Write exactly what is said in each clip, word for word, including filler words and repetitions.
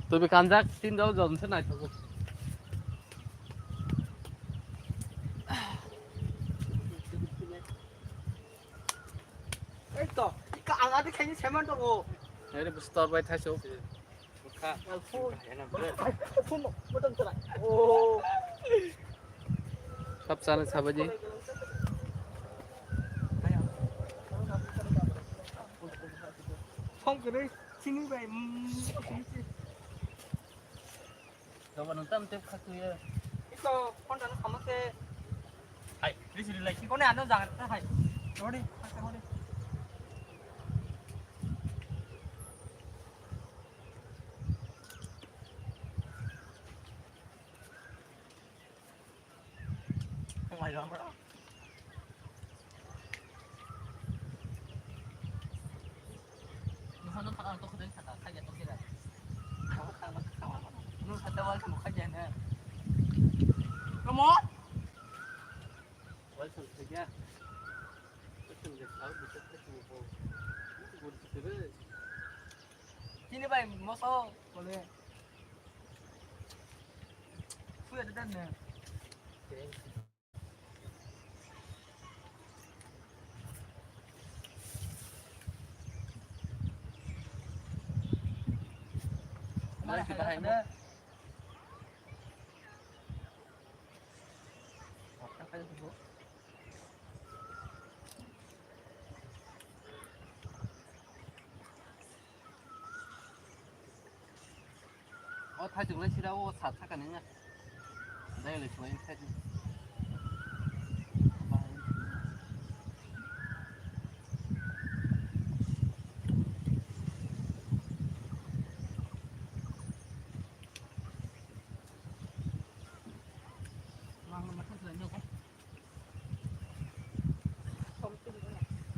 Twi kanjak tin jol jon se naithogo. Ei to, ika ang adi khaini seman tongo. Ere bus tor bai thaiso. Bukha. Phone. Phone mo, mo tong tara. Oh. Kap sana sabaji. Phone kene sini bai. Doba nung tam tep khak tuye. Iko, phone tano sama se. Hai, please relax. Iko ne ano jangan ta hai. Rodi, hai, rodi. Chini bai moso kole. Suya de dan ne. Mari kita hai mo. O thaichuk lai sira o sa saka nang na. Dai le suai thaichuk.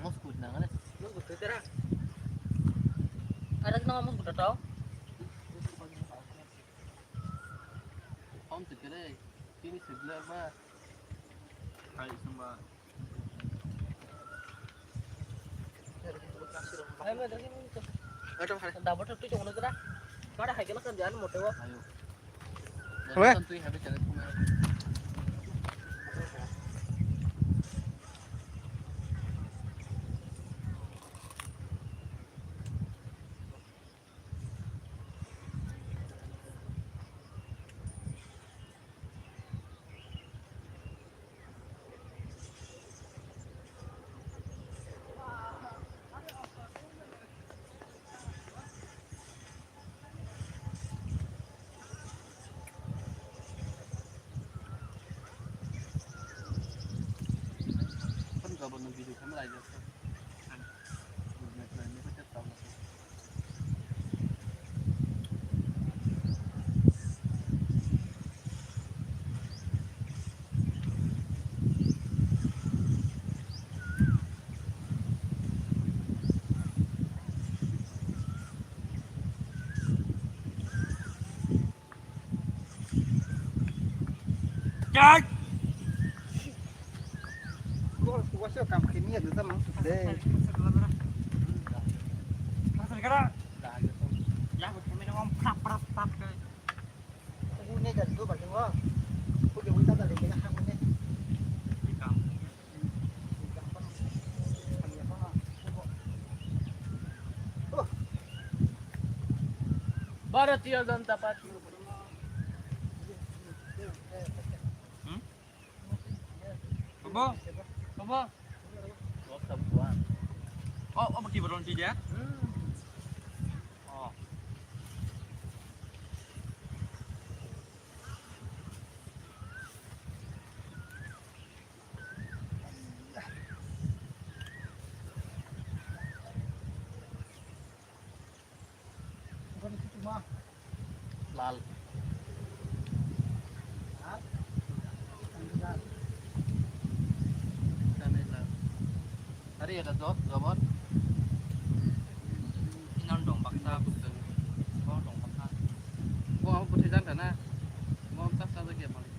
Mosquito nang le. Mosquito tera. Ada nama mosquito tau. Phone tu kere, tini sebelah ba. Hai sumba. Ada apa? Dapat tu cuma negara. Kada hai kena kerjaan mote wa. Ayo. Weh. Kak! Gua, gua sih kam kini ya, kita mau deh. Masuk kira. Ya, gua kami ngomong prap, prap, prap, guys. Aku ini kan tuh, pakai gua. Aku dia minta tadi, kita aku ini. Di kampung. Bharatiya Janata Party. Hmm? Apa? Apa? Oh, apa kibaron dia? Hmm. Oh. Lal. Lal. Hari ada dot, gambar. Inan dong baksa, bukan. Oh, dong baksa. Gua apa putih dan dana? Gua tak salah dia balik.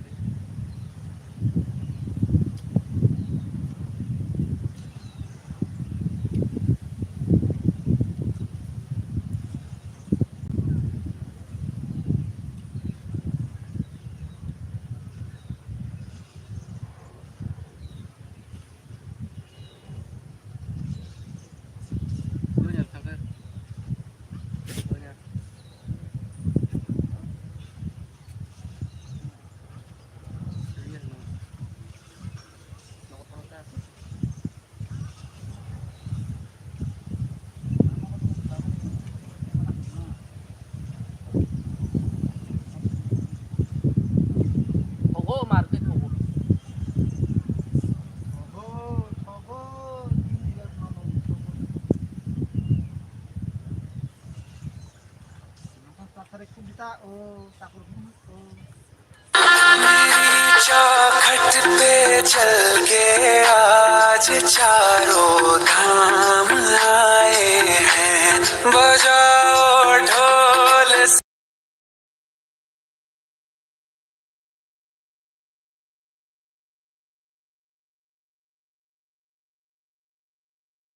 Pathar khubita o takur o. चौखट पे चल के आज चारों धाम आए हैं। बजा